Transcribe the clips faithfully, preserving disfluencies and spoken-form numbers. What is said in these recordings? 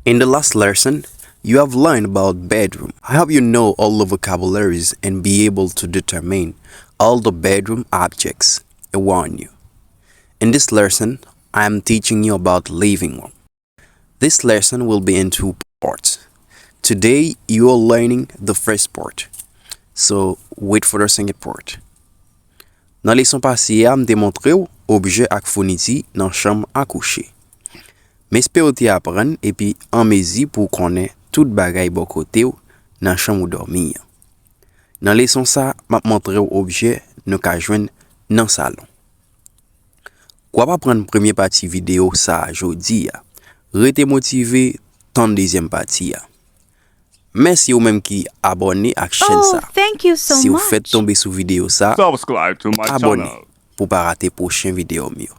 In the last lesson, you have learned about bedroom. I hope you know all the vocabularies and be able to determine all the bedroom objects around you. In this lesson, I am teaching you about living room. This lesson will be in two parts. Today, you are learning the first part. So, wait for the second part. Nan leson pase a, m te montre w objè ak founiti nan chanm a kouche. M espere w te aprann epi an mezi pou w konnen tout bagay bò kote w nan chanm ou dòmi an. Nan leson sa, m ap montre w objè nou ka jwenn nan salon. W ap aprann premye pati videyo sa a jodi a. Rete motive, tann dezyèm pati a. Mèsi ou menm ki abòne ak chèn sa. Si w fèk tonbe sou videyo sa, abòne pou w pa rate pwochen videyo m yo.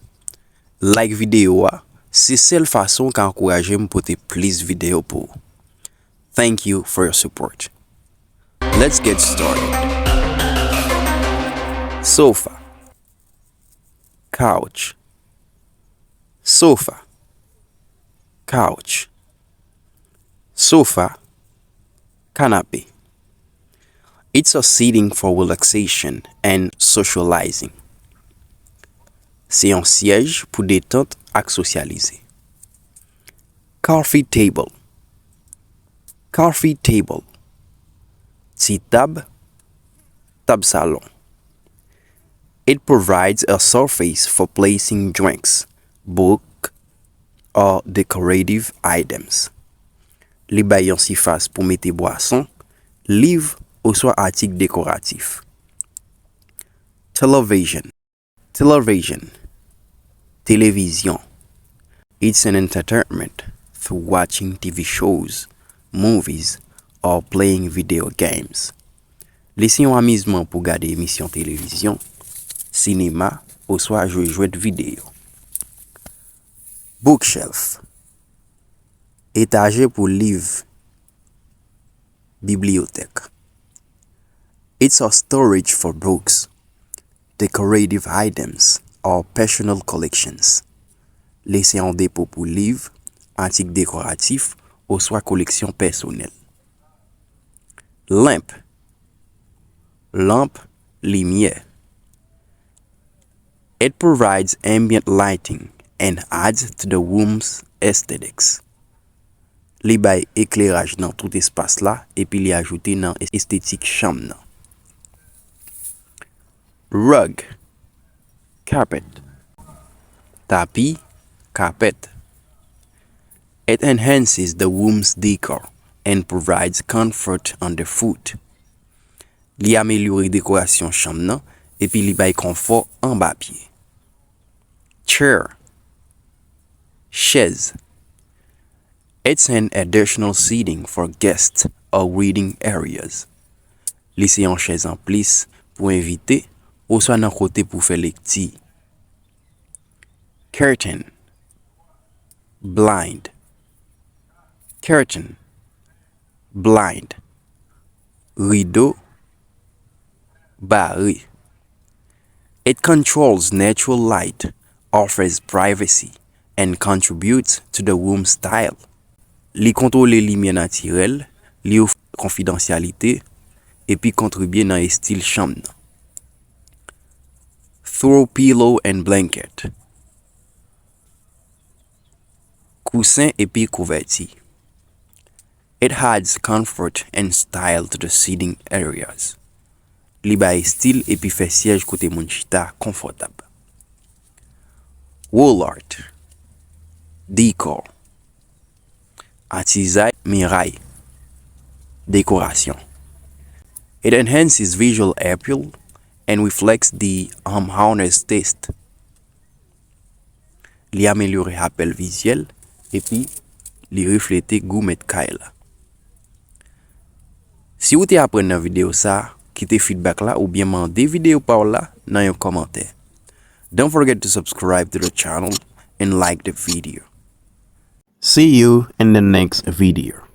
Like videyo a, se sèl fason w ka ankouraje m pote plis videyo pou ou. Thank you for your support. Let's get started. Sofa. Couch. Sofa. Couch. Sofa. Kanape. It's a seating for relaxation and socializing. Se yon syèj pou detant ak sosyalize. Coffee table. Coffee table. Ti tab, tab salon. It provides a surface for placing drinks, book, or decorative items. Li bay yon sifas pou mete bwason, liv, oswa atik dekoratif. Television. Television. Televizyon. It's an entertainment through watching T V shows, movies, or playing video games. Li se yon amizman pou gade emisyon televizyon, sinema, oswa jwe jwèt videyo. Bookshelf. Etaje pou liv, bibliyotèk. It's a storage for books, decorative items, or personal collections. Li se yon depo pou liv, atik dekoratif, oswa koleksyon pèsonèl. Lamp. Lanp, limyè. It provides ambient lighting and adds to the room's aesthetics. Li bay ekleraj nan tout espas la epi li ajoute nan estetik chanm nan. Rug, carpet. Tapi, kapèt. It enhances the room's decor and provides comfort underfoot. Li amelyore dekorasyon chanm nan epi li bay konfò anba pye. Chair. Chèz. It's an additional seating for guests or reading areas. Li se yon chèz anplis pou envite oswa nan kote pou fè lekti. Curtain. Blind. Curtain. Blind. Rido. Bare. It controls natural light, offers privacy, and contributes to the room style. Li kontwole limyè natirèl, li ofri konfidansyalite, epi kontribye nan estil chanm nan. Throw pillow and blanket. Kousen epi kouvèti. It adds comfort and style to the seating areas. Li bay estil epi fè syèj kote moun chita konfòtab. Wall art. Decor. Atizay, miray. Dekorasyon. It enhances visual appeal and reflects the homeowner's taste. Li amelyore apèl vizyèl epi li reflete gou mèt kay la. Si w te aprann nan videyo sa, kite feedback la oubyen mande videyo pa w la nan yon kòmantè. Don't forget to subscribe to the channel and like the video. See you in the next video.